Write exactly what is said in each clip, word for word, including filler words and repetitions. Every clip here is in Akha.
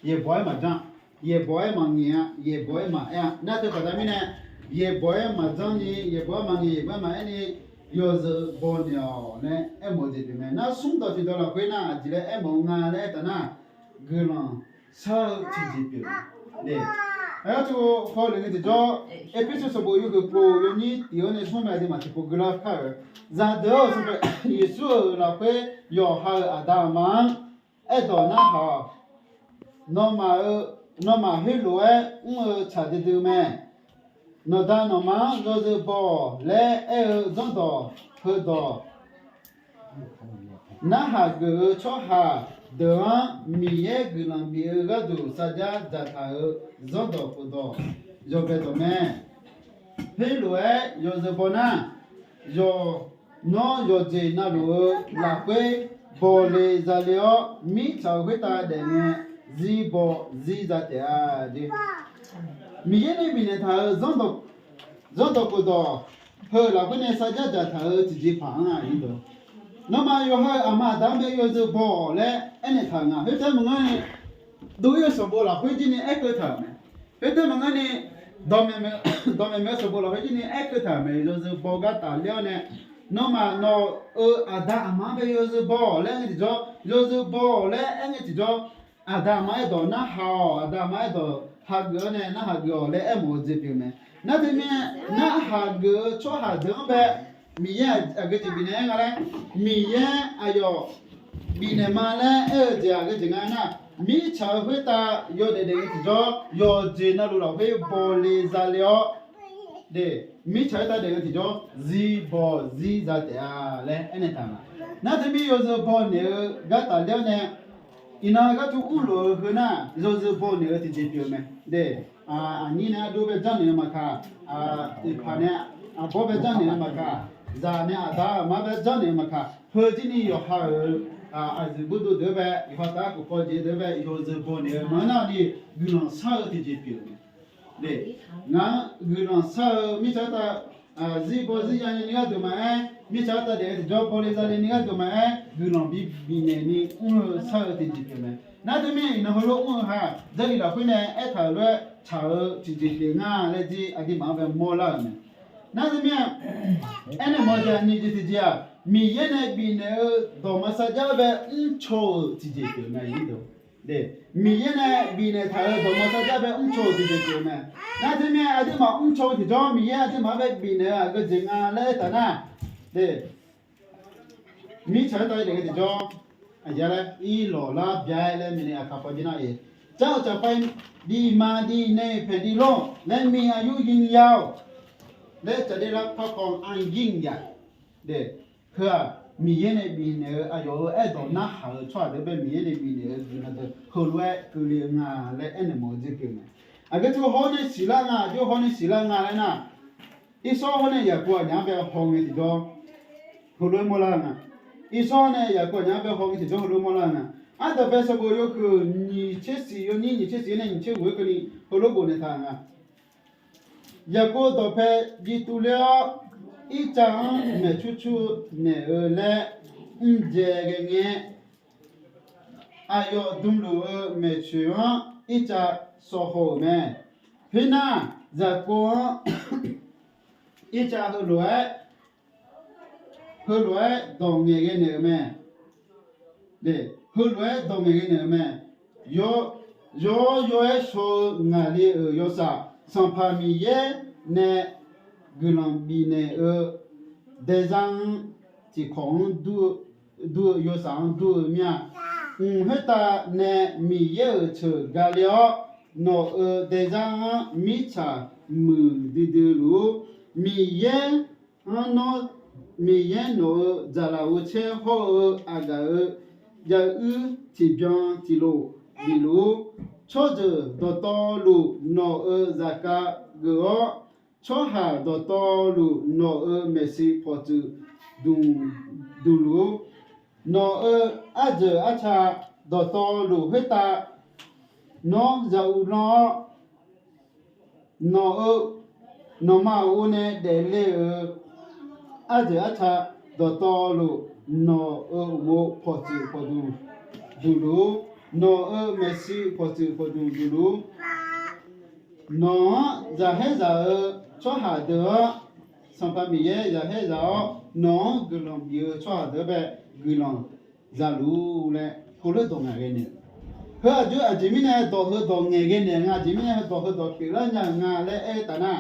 yaeqbawq-aer maqjanr, yaeqbawq-aer maqngaeq-a, yaeqbawq-aer maqaer-a. Nar teu baqda mirnae, yaeqbawq-aer maqjanr ni, yaeqbawq-aer maqngaeq, yaeqbawq-aer maqaer ni, yawzeu baw naeq-awq laer aermawf-eu jeq pyeuf mae. Nar smr dawq tiqdawq lafkhoer nar aqjeq laer aermawf-eu nga laer aertaq nar, guiqlanq shar-eu tiqjeq pyeuf mae. Aertaq-eu hawlef ngae tiqjawr, Erpersu sanqbof yawhuiq pov yawnyir tiq-anr nae smr mae, aqduimaf tiqpov guiqlanq kar-euq. Zaqdeuq-or, Sanqpaq Yeqsur-euq lafkhoer yawqha-euq aqda aqma-anr aerdawq narhaq-awq. Nawmaf-eu, nawmaf khoerlof-aer mr-eu tsaq duidui mae. Nawqda nawqma-anr yawzeu baw-awq laer aer-eu zanrdawq heudawq narhaq geuf-eu tsawrhaq deuq-anr Miqyaer guiqlanq bif-eu gharduq sarjax dzaqtaq-euq zanrdawq khofdawq yawbae dawq mae. Khoerlof-aer yawzeu baw nar, yawq, nawr yawqjeq navluf-eu lafkhoer bawle zale-awr, mirtsaq-euq khoertav daefngae zir baw zir za taef-a. Miqyaer nae bifnaeq taq-euq zanrdawq khofdawq heu lafkhoer nae sarjax dzaqtaq-euq tiqjeqpaq-anr aqnyir deuq, nawmaf yawqha-euq aqma aqda-anr bae yawzeu baw-awq laer aernaeq taq-euq nga. Khoertav maqngeur ni, dov-ir-eu sanqbof lafkhoer jir ni aerkeuv taq-euq mae. Khoertav maqngeur ni, dawqmaeq maeq-eu sanqbof lafkhoer jir ni aerkeuv taq-euq mae. Yawzeu baw gar tafler-awr nae, nawmaf nawq-euq aqda aqma-anr bae yawzeu baw-awq laer aer ngae tiqjawr, yawzeu baw-awq laer aer ngae tiqjawr, aqda aqma aerdawq narhaq-awq, aqda aqma aerdawq hageuf-awr nae narhaq geuf-awq laer aermawf-eu jeq pyeuf mae. Nar teumirnae, narhaq geuf-eu tsawrhaq deuq-anr bae Miqyaer aqgeu jeq bifnaeq-aer nga laer, Miqyaer aqyawf bifnaeq ma laer aer-eu jeq aqgeu jeq nga aernar, mirtsaq-euq khoertav yawdaef daef ngae tiqjawr, yawqjeq navluf lafkhoer bawle zale-awr, mirtsaq khoertav daef ngae tiqjawr zir baw zir za taef-a laer aernaeq taq nga. Nar teumir yawzeu baw naeq-eu gar tafler-awr nae, iqnan gar tmr mrlof-eu heu nar, yawzeu baw naeq-eu tiqjeq pyeuf-eu mae. Aqnyir nae ardov bae janrnaeq-eu maqkaq, iqpaq nae aqbawr bae janrnaeq-eu maqkaq, zaq nae aqda aqma bae janrnaeq-eu maqkaq, heu jir ni yawqha-euq aqyuif burdov deuq-anr bae, yawqha taf-aer khofkawv jeq deuq-anr bae yawzeu baw naeq-eu maqngeur nar ni, guiqlanq shar-eu tiqjeq pyeuf-eu mae. Ngaq-anr guiqlanq shar-eu mirtsaq khoertav zir baw zir ya ni gharduq maqaer, mirtsaq khoertav daef-eu tiqjawr bawle zale ni gharduq maqaer, guiqlanq bi bifnaeq ni mr-eu shar-eu tiqjeq pyeuf mae. Nar teumirnae iqnan heulof mr-eu ha, Jarlif lafkhoer nae aertaq-euq lof-aer tsaq-eu tiqjeq pyeuf nga laer jir aqduimaf-anr bae mawrlar-euq mae. Nar teumirnae aernaeq mawf-eu jeq aqnyir jeq tiqjeq-aq, Miqyaer nae bifnaeq-eu dawqma sarjax bae mrcaw-euq tiqjeq pyeuf mae. Miqyaer nae bifnaeq taq-euq dawqma sarjax bae mrcaw-euq tiqjeq pyeuf mae. Nar teumirnae aqduimaf mrcaw-eu tiqjawr Miqyaer aqduimaf-anr bae bifnaeq-eu aqgeu jeq nga laer aertaq nar, mirtsaq khoertav daef-eu tiqjawr, aqyar laer irlawq lar bya-aer laer maeqnaeq aqkaq paw jir nar, car-eu caqpae diqma diqnaeq paeqdiq lor laer mi aqyur yir ya-awq laer caqdaer lar par paw anr yir ya. Heu-aq, Miqyaer nae bifnaeq-eu aqyawf-euq aerdawq narhaq-eu tsawrhaq deuq bae Miqyaer nae bifnaeq-eu guiqlanq deuq heulof-aer keuvle-eu nga laer aernaeq mawf-eu jeq pyeuf mae. Aqgeu teu hawr nae siqlar nga, aqjox hawr nae siqlar nga laer nar, Irsawr hawr nae Yaqkov aqnyaf-anr bae haw ngae tiqjawr heulof-aer mawrlar-eu nga. Irsawr nae Yaqkov aqnyaf-anr bae haw ngae tiqjawr heulof-aer mawrlar-eu nga. Ardanqbae sanqbof yawhuiq nyiq tser siq yawnyir nyiq tser siq-anr nae nyiq tser ghof-aer keuvni heulof-aer bofnaeq taq-euq nga. Yaqkov dawqpae bi tuvler-awr, Irtsav-anr maeqcur cur naeq-eu laer mrdzae ghae ngae, aqyawf dmluf-eu maeqtsoeq-anr Irtsav sawv haw-euq mae. Khoernar, Yaqkov-anr Irtsav heulof-aer, heulof-aer dawq ngaeqghae naeq-euq mae. Heulof-aer dawq ngaeqghae naeq-euq mae. Yawr yawr-aer shaw-eu ngaqli-euq yawshaef, Sanqpaq Miqyaer nae guiqlanq bifnaeq-eu daezar-anr tiqkawq-anr dur-eu, dur-eu yawshaef-anr dur-eu mir-a. Mq khoertav nae Miqyaer-euq ceuq gale-awr, nawq-euq daezar-anr mirtsaq muiqdui dui luf-ur. Miqyaer-anr nawr, Miqyaer nawq-euq dzaqlaf ghovcaer hawr-eu aqgaf-euq javuir tiqbyan tiqlof bifluf-ur. Tsawrjeuq dawqtawvluf nawq-euq zaqkhav geuf-awr, tsawrhaq dawqtawvluf nawq-euq maeqshi pawqtsuif dmq dmqluf-ur. Nawq-euq arjeuq arca dawqtawvluf khoertav nawr ya uvlanr-awr, nawq-eu, nawqma uqmov nae daefle-euq arjeuq arca dawqtawvluf nawq-euq uqmov pawqtsuif pawqdmq duq luf-ur. nawq-euq maeqshi pawqtsuif pawqdmq bifluf-ur. Nawq-anr zaqkhaer zaq-eu tsawrhaq deuq-anr, Sanqpaq Miqyaer zaqkhaer zaq-awr, nawq-anr guiqlanq bif-eu tsawrhaq deuq-anr bae guiqlanq zaluf-ur laer heulof dawq ngaeqghae naeq-eu. Heu aqjeq mirnae dawq heu dawq ngaeqghae naeq nga, aqjeq mirnae heu dawq heu dawq pyeuflar nya-euq nga laer aer-eu taf nar,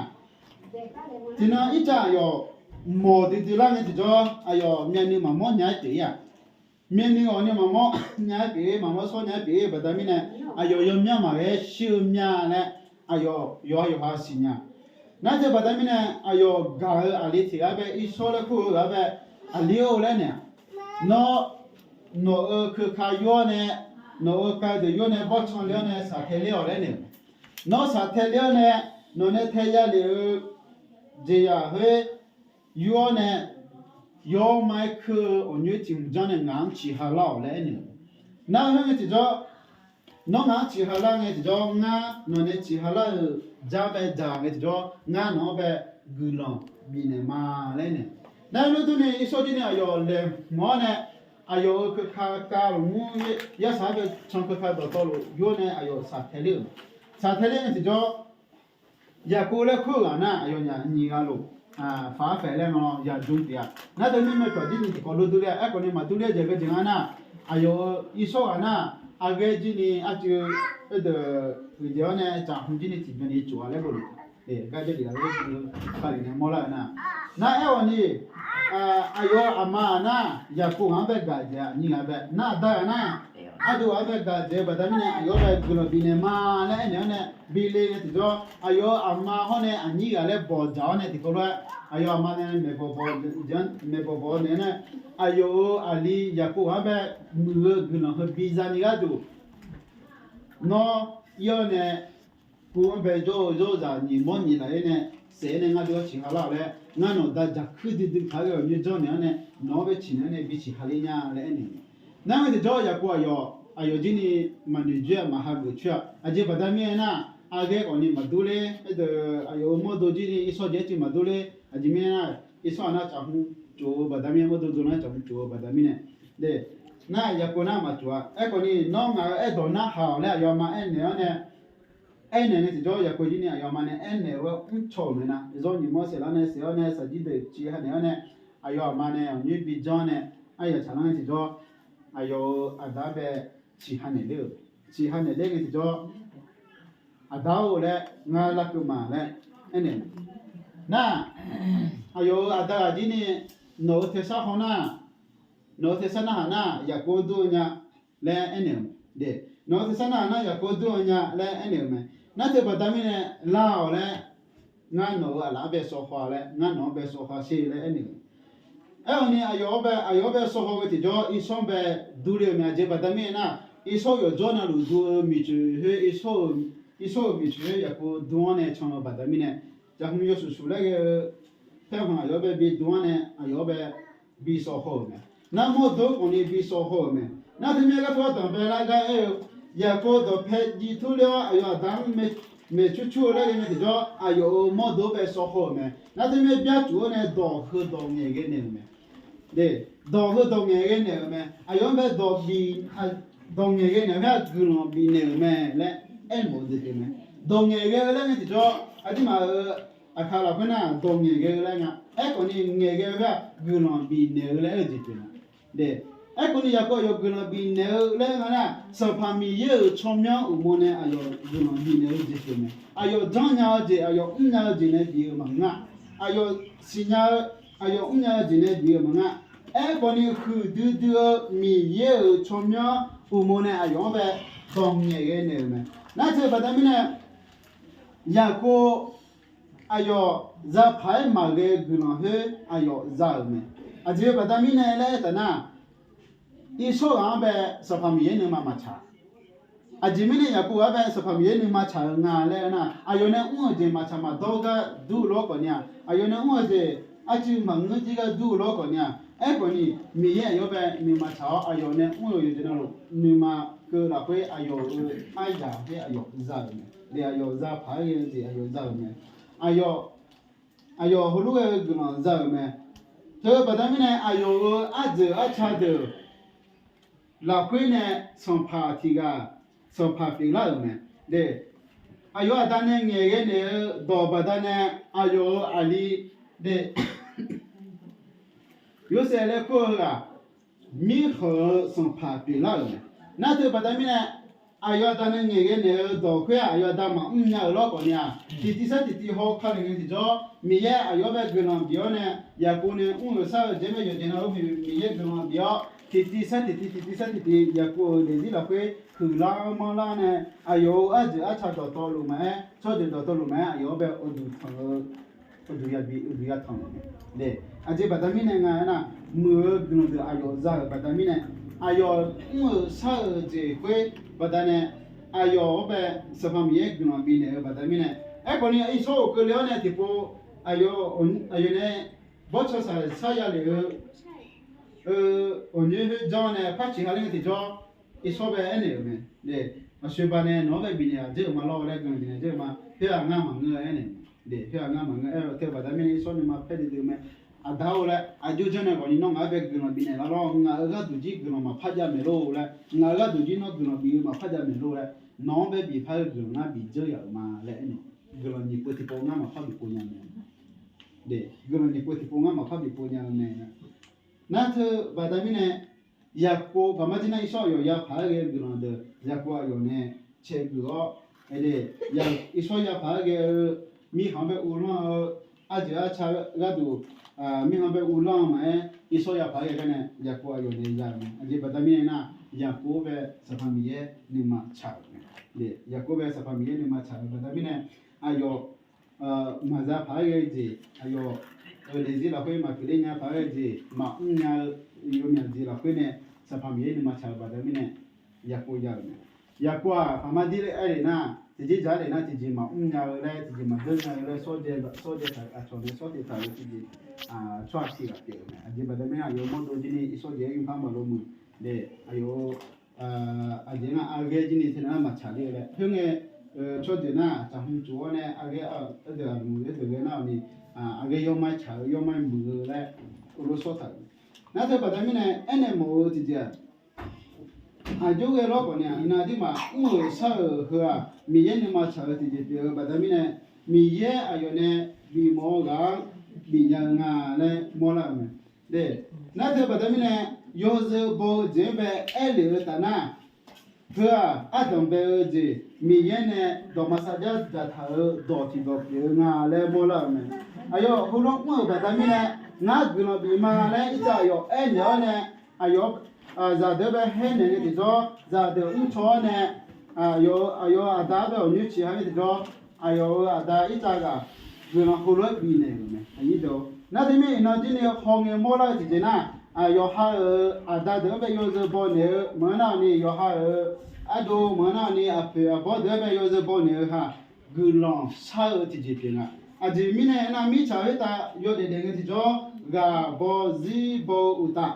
tiqnan ircaf aqyawf mawq duidui lar ngae tiqjawr, aqyawf myavnuiv maqmawr nya-aer pyeuf-ir-aq. Myavnuiv ghawqni maqmawr nya-aer pyeuf-ir, maqmawr shawr nya-aer pyeuf-ir baqda mirnae, aqyawf yawmyanr maqghae-aer shir-eu mya laer aqyawf yawqha yawqha siqnya. Nar teu baqda mirnae, aqyawf gaq-eu aqli tiq ghaq bae, Irshawr laer kur-eu ghaq bae, aqli-or laer naeq-aq, nawr, nawq-euq keuka yur-awr nae, nawq-euq ka deuq yur-awr nae bawrtsanq ler-awr nae saqtae ler-awq laer naeq-eu. Nawr saqtae ler-awr nae, nawq nae tae ya lef-eu jeqzaq khoer yur-awr nae, yawr ma-aer kur-eu awqnyoer tiq hmq janr nae ngaq-anr ciqha lar-awq laer aernaeq-eu. Nar khoer ngae tiqjawr, nawr ngaq-anr ciqha lar ngae tiqjawr, ngar nawq nae ciqha lar-euq jar bae dzaq ngae tiqjawr, ngar nawq-anr bae guiqlanq bifnaeq ma laer aernaeq. Nar lof durni Irshawr jir ni aqyawf laeqhmq-awr nae, aqyawf-euq keuka ka lmqmr yarsaq-anr bae can keuka dawqtawvluf yur-awr nae aqyawf saqtae ler-euq. Saqtae ler ngae tiqjawr, Yaqkov laer kur-eu ghaq nar, aqyawfnyaf nyiq ghaq lof, faq-aer faeq laer nan yaqjm taef-a. Nar teu mirnae maeqpyawq jir ni tiqkawv lof durler-a. Aerkhawf ni maqdurler-eu jeq geujeq nga nar, aqyawf-euq Irshawr ghaq nar, aqghaer jir ni arcuiv, oedeuq huiqdzaeq-awr nae caqhmq jir ni tiqbyan ni tsof-a laer bof-a. Gar jarlif-a laer, kali nae mawrlar-eu nar, nar aerkhawf ni, aqyawf-euq aqma ghaq nar, Yaqkov ghaq-anr bae gaq dzaeq-a, aqnyir ghaq bae. Nar aqda ghaq nar, aqdui ghaq-anr bae gaq dzaeq-eu baqda mirnae, aqyawf-anr bae guiqlanq bifnaeq ma laer aernaeq-awr nae, bi le ngae tiqjawr, aqyawf-euq aqma hawr nae aqnyir ghaq laer bawqdzaq-awr nae tiqkawv lof-aer, aqyawf aqma nae maeqbawq bawq-eu naeq-aer nae, aqyawf-euq aqli Yaqkov ghaq-anr bae muiq-eu guiqlanq heu biza ni gharduq, nawr ir-awr nae, pu-anr bae jawr-eu zawrzaq nyiq mawr nyiq laf-aer nae, saef-aer nae ngar dui-awr ciqha lar-awq laer, ngar nawq da jaqkuir duidui paq-aer ghae-awq nyoer janr naeq-awr nae, nawq-anr bae ciqnaeq-awr nae bi ciqha ler nya laer aernaeq. Nar ngae tiqjawr Yaqkov aqyawf, aqyawf jir ni maqnoeq joer-a, maqha geuf coer-a. Aqjeq baqda mirnae nar, aqghaer khawf ni maqdur ler, aerdeuq aqyawf-euq mawrdo jir ni Irshawr jeq-aer tiq maqdur ler. Aqjeq mirnae nar, Irshawr ghaq nar caqhmq tsof-eu baqda mirnae, mawrdo dov nar caqhmq tsof-eu baqda mirnae, de, nar Yaqkov nar maqtsof-a. Aerkhawf ni nawr ngaq-euq aerdawq narhaq-awq laer aqyawf aqma aernaeq-awr nae, aernaeq ngae tiqjawr Yaqkov jir ni aqyawf aqma nae aernaeq-eu ghae mrcaw-euq mae nar, zawr nyiq mawr saef lar nae saef-awr nae saqjir deuq ciqha naeq-awr nae, aqyawf aqma nae awqnyoer bi janr nae, aryaq tsaqlar ngae tiqjawr, aqyawf-euq aqda-anr bae ciqha naeq ler-euq, ciqha naeq ler ngae tiqjawr, aqda-or laer ngar larkeuv ma laer aernaeq-eu. Nar, aqyawf-euq aqda ghaq jir ni, nawq-euq tersar haw nar, nawq-euq tersar narhaq nar Yaqkov-anr dur-eu nya laer aernaeq-eu. De, nawq-euq tersar narhaq nar Yaqkov-anr dur-eu nya laer aernaeq-eu mae. Nar teu baqda mirnae lar-awq laer, ngar nawq-euq aqlaf-anr bae sawv haw-a laer, ngar nawq-anr bae sawv haw sher laer aernaeq-eu. Aerkhawf ni aqyawf-anr bae, aqyawf-anr bae sawv haw ghae tiqjawr, Irshawr-anr bae durler-eu mae. Aqjeq baqda mirnae nar, Irshawr-euq yawqjawr navluf dur-eu miqcoeq khoer, Irshawr-euq miqcoeq khoer Yaqkov dur-anr nae can-eu baqda mirnae, jaqhmq yawshuif shuif laer ghae-eu paerkhanq aqyawf-anr bae bi dur-anr nae aqyawf-anr bae bi sawv haw-euq mae. Nar mawrdo khawf ni bi sawv haw-euq mae. Nar teumirnae garkawv-anr danqbae lar gar aer-eu, Yaqkov dawqpae jiv turler-awr aqyawf aqda-anr maeqcur cur-eu laer ghae ngae tiqjawr, aqyawf-euq mawrdo-anr bae sawv haw-euq mae. Nar teumirnae byarcuf-awr nae dawq heudawq ngaeqghae naeq-euq mae. De, dawq heudawq ngaeqghae naeq-euq mae. Aqyawf-anr bae dawq bif, dawq ngaeqghae naeq-eu khoer-aq guiqlanq bifnaeq-euq mae laer aermawf-eu jeq pyeuf mae. Dawq ngaeqghae-eu laer ngae tiqjawr, aqduimaf-euq aqkaq lafkhoer nar dawq ngaeqghae-eu laer nga. Aerkhawf ni ngaeqghae-eu khoer-aq guiqlanq bifnaeq-eu laer aer-eu jeq pyeuf mae. De, aerkhawf ni Yaqkov aqyawf guiqlanq bifnaeq-eu laer nga nar, Sanqpaq Miqyaer-euq tsawrmyanr uqmov nae aqyawf guiqlanq bifnaeq-eu jeq pyeuf mae. Aqyawf janrnya-eu jeq, aqyawf mrnya-eu jeq nae bif-eu maqngeur-a. Aqyawf siqnya-eu, aqyawf mrnya-eu jeq nae bif-eu maqngeur-a. Aerkhawf ni huiqdui dui-eu Miqyaer-euq tsawrmyanr uqmov nae aqyawf-anr bae dawq ngaeqghae naeq-euq mae. Nar teu baqda mirnae, Yaqkov aqyawf zapaq-aer maqghae-eu guiqlanq khoer aqyawf za-euq mae. Aqjeq baqda mirnae laer aertaq nar, Irshawr ghaq-anr bae Sanqpaq Miqyaer nuima maqtsaq. Aqjeq mirnae Yaqkov ghaq-anr bae Sanqpaq Miqyaer nuima tsaq-eu nga laer aer nar, aqyawf nae mr-euq jeq maqtsaq maqdawr gar dur-eu lawr khawf ni-aq, aqyawf nae mr-eu jeq arcuiv maqngeur jir gar dur-eu lawr khawf ni-aq, aerkhawf ni Miqyaer aqyawf-anr bae nuima tsaq-awr aqyawf nae mr-euq yawqjeq navluf nuima keuv lafkhoer aqyawf-euq aryaq khoer aqyawf za-euq mae. De, aqyawf zapaq-aer ghae-eu jeq aqyawf za-euq mae. Aqyawf, aqyawf heulof ghae-eu guiqlanq za-euq mae. Teu baqda mirnae aqyawf-euq arjeuq arca deuq lafkhoer nae sanqpaq tiq ghaq sanqpaq pyeuflar-euq mae. Aqyawf aqda nae ngaeqghae naeq-eu dawq baqdanae aqyawf-euq aqli de Yorsaev laer kur-eu ghaq mirkhanq-eu sanqpaq pyeuflar-euq mae. Nar teu baqda mirnae aqyawf aqda nae ngaeqghae naeq-eu dawq khoer-aq, aqyawf aqda maqmr nya-euq lawrkhawf ni-aq, tiqtiv sar tiqtiv haw kale ngae tiqjawr Miqyaer aqyawf-anr bae guiqlanq bif-awr nae, Yaqkov nae mr-euq sar-eu jeq mae yawqjeq navluf-eu Miqyaer guiqlanq bif-awr, tiqtiv sar tiqtiv tiqtiv sar tiqtiv Yaqkov-euq daefzir lafkhoer huiqlar manrlar nae, aqyawf-euq arjeuq arca dawqtawvluf maqaer, tsawrjeuq dawqtawvluf maqaer, aqyawf-anr bae uqduq tanq-eu uqduq yabi uqduq yatanq mae. Aqjeq baqda mirnae nga aernar, muiq-eu guiqlanq deuq aqyawf za-euq baqda mirnae, aqyawf mr-euq shar-euq jeq khoer baqdanae, aqyawf-anr bae Sanqpaq Miqyaer guiqlanq bifnaeq-eu baqda mirnae, aerkhawf ni irsawr-euq keuvle-awr nae tiqpov aqyawf nae bawrtsanq saq sar ya lef-eu eu, awqnyoer khoer janr nae par ciq ha ler-eu tiqjawr, irsawr bae aernaeq-euq mae. Aqsoeq baqdanae nawq-anr bae bifnaeq-aq dzeur-euq ma lawr laer guiqlanq bifnaeq dzeur-eu ma. Khoer-aq ngar maqngeur-eu aernaeq-eu mae. Khoer-aq ngar maqngeur aer-eu teu baqda mirnae irsawr nuima paer duidui-eu mae. Aqda-or laer aqjox janr nae ghawqni nawr ngaq-anr bae guiqlanq bifnaeq lar lawr. Ngaq-euq gharduq jir guiqlanq maqpar jav maeq lor laer, ngaq-euq gharduq jir nawr guiqlanq bif-eu maqpar jav maeq lor laer, nawq-anr bae bifpar-eu guiqlanq ngar bidzeur yaf-euq ma laer aernaeq. Guiqlanq nyiq pov tiqpov ngar maqpar bifpov nya-eu mae. Guiqlanq nyiq pov tiqpov ngar maqpar bifpov nya-eu mae. Nar teu baqda mirnae, Yaqkov baqmar jir nar irsawr aqyawf yapaq-aer ghae-eu guiqlanq deuq Yaqkov aqyawf nae caeq geuf-awr, aer, irsawr yapaq-aer ghae-eu mirkhanq-anr bae uvlanr-eu arjeuq arca gharduq, mirkhanq-anr bae uvlanr-eu maqaer, irsawr yapaq-aer ghae gar nae Yaqkov aqyawf nae ya-euq mae. Aqjeq baqda mirnae nar, Yaqkov-anr bae Sanqpaq Miqyaer nuima tsaq-euq mae. Yaqkov bae Sanqpaq Miqyaer nuima tsaq-euq baqda mirnae, aqyawf maqza paq-aer ghae-eu jeq, aqyawf-euq daefzir lafkhoer maqpyeuf ler nya paq-aer ghae-eu jeq, maqmr nya-eu yawmyaq jeq lafkhoer nae Sanqpaq Miqyaer nuima tsaq-euq baqda mirnae, Yaqkov ya-euq mae. Yaqkov-aq paqmar dir laer aer lef nar, tiqjeq dzaq-aer lef nar tiqjeq maqmr nya-eu laer, tiqjeq maqdeur nya-eu laer, sawr dae, sawr dae taq-euq aqcawq nae sawr dae taq-euq tiqjeq tsawrhaq tiq ghaq pyeuf-euq mae. Aqjeq baqda mirnae aqyawf mawrdo jir ni irsawr jeq-aer ymrpar maqlof muiq. Aqyawf-euq aqjeq nar aqghae jir ni teunav nar maqtsaq ler-eu laer. Khoerngae, tsawrjeuq nar tsaqhmq tsof-awr nae aqghae, aqdeuq aqmuiq-eu deuq ghae nar-awq ni, aqghae yawmar tsaq-eu yawmar muiq-eu laer, uqlof sawr taq-euq. Nar teu baqda mirnae aernaeq mawf-eu tiqjeq-aq, aqjox ghae lawrkhawf ni-aq, iqnan aqduimaf mr-euq shar-euq heu-aq, Miqyaer nuima tsaq-eu tiqjeq pyeuf-eu baqda mirnae, Miqyaer aqyawf nae bifmawf-eu ghaq-anr bifnya-eu nga laer mawrlar-euq mae. Nar teu baqda mirnae, yawzeu baw-eu jeq-anr bae aerlef-eu taf nar, heu-aq ardanq bae-eu jeq Miqyaer nae dawqma sarjax dzaqtaq-euq dawq tiqdawq pyeuf-eu nga laer mawrlar-euq mae. Aqyawf heulof mr-euq baqda mirnae, ngar guiqlanq bif ma laer irtsav aqyawf aernaeq-awr nae, aqyawf zaqdeuq-anr bae haer naeq ngae tiqjawr, zaqdeuq mrcaw-awr nae, aqyawf aqda-anr bae awqnyoer ciq ha ngae tiqjawr, aqyawf-euq aqda irtsav ghaq guiqlanq heulof-aer bifnaeq-euq mae. Nar teumirnae iqnan jir ni hawngae mawrlar-eu tiqjeq nar, yawqha-euq aqda deuq-anr bae yawzeu baw naeq-eu maqngeur nar-awq ni, yawqha-euq ardov maqngeur nar-awq ni, aqpoeq aqbawr deuq-anr bae yawzeu baw naeq-eu haq, guiqlanq shar-eu tiqjeq pyeuf nga. Aqjeq mirnae aernar, mirtsaq khoertav yawdaef daef ngae tiqjawr, ghaq baw zir baw-eu uqtaf,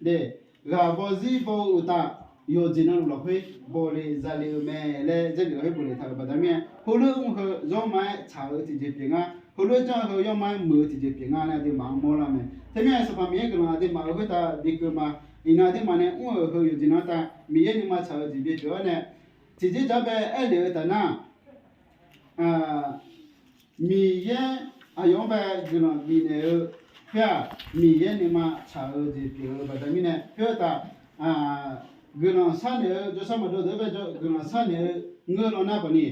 ghaq baw zir baw-eu uqtaf, yawqjeq navluf lafkhoer bawle zale-eu mae laer Jarlif lafkhoer bofle taq-euq baqda mirnae, heulof-aer mr-eu heu yawrma-aer tsaq-eu tiqjeq pyeuf nga, heulof-aer janr-eu heu yawrma-aer muiq-eu tiqjeq pyeuf nga laer aqduimaf-anr mawrlar mae. Teumirnae Sanqpaq Miqyaer guiqlanq aqduimaf-euq khoertav bi keuv ma. Iqnan aqduimaf nae mr-euq heu yawqjeq navluf tav Miqyaer nuima tsaq-eu jeq byae pyeuf-awr nae, tiqjeq dzaq bae aerlef-eu taf nar, Miqyaer aqyawf-anr bae guiqlanq bifnaeq-eu khoer-aq, Miqyaer nuima tsaq-eu jeq pyeuf-eu baqda mirnae, khoer-eu taf, guiqlanq sharnaeq-eu jawrshar maqdov deuq-anr bae guiqlanq sharnaeq-eu ngeur law nar khawf ni,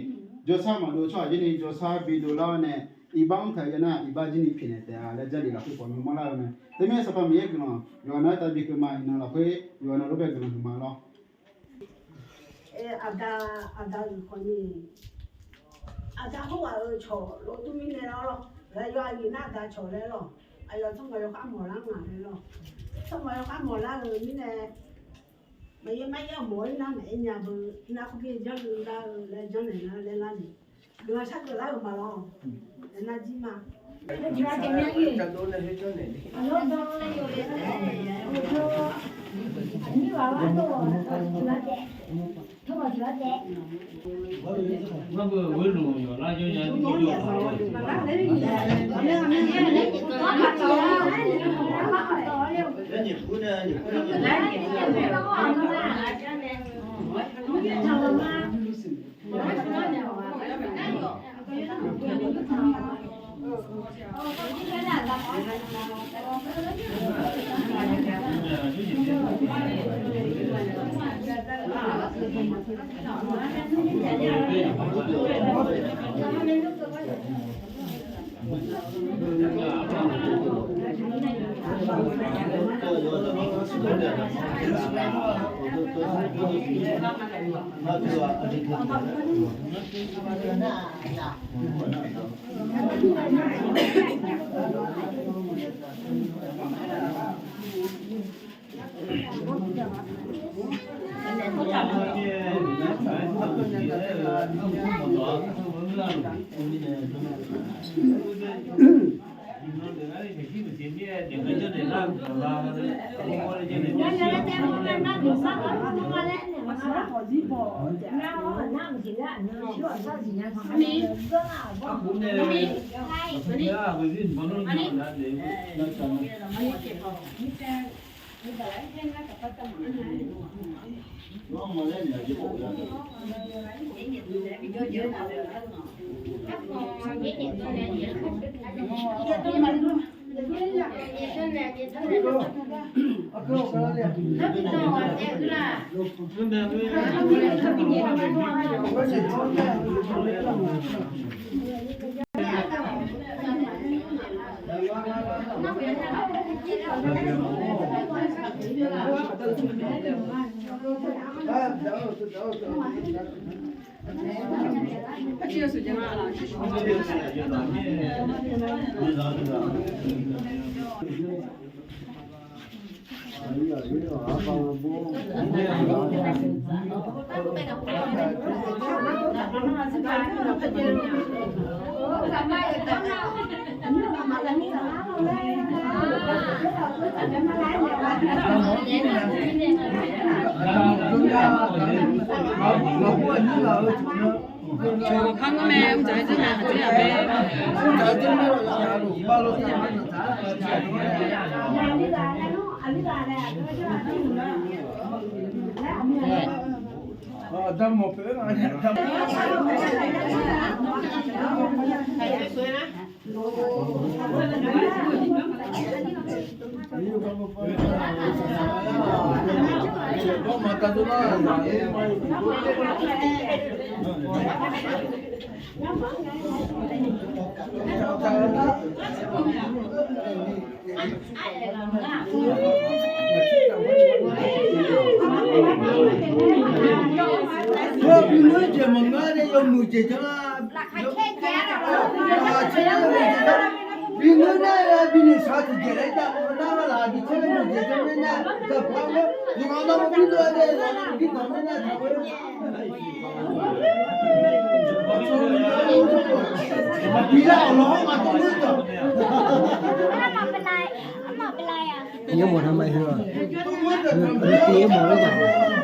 jawrshar maqdov tsawrhaq jir ni jawrshar bidov lar-awr nae, iqbax mr taq-eu ya nar, iqbax jir ni pyaeqnaeq taef-a laer Jarlif lafkhoer khawf ni mawrlar-eu mae. Teumirnae Sanqpaq Miqyaer guiqlanq yawqha navluf tav bi keuv ma. Iqnan lafkhoer yawqha navluf bae guiqlanq huiqma lawr. Aqda, aqda-euq khawf ni, aqda khoerghaq-euq cawq lof dur mirnae lawr, laer yawqha nyiq nar aqda cawq laer lawr, aqyawf tsawrmawq yawkhav mawqlar nga laer lawr, tsawrmawq yawkhav mawqlar-euq mirnae, maqyaer maryaer mawq-ir nar maqaer nya beu, nar khoergar janr-eu lar-eu laer janrnaeq nar laer lar ni, guiqlanq shar geuflar-euq ma lawr, nar jir ma. Heu bingeur jeq maqngeur nae yawmuiq jeq janr-a. Bingeur nar-aq binoeq shaq tiqjeq laer jav-eu nar-aq, laqkhaq caer-eu jeq janr-aer nar-aq, dawqpar-anr yawqghaq navluf bidov-a nae laqkhaq bidov-a nae taq-eu. Aqpiqlar-awq lawq-anr maq tov-eu dawq. Yawmawq narmar heu-aq, aqpiqlar-awq lawq-anr maq tov-eu dawq.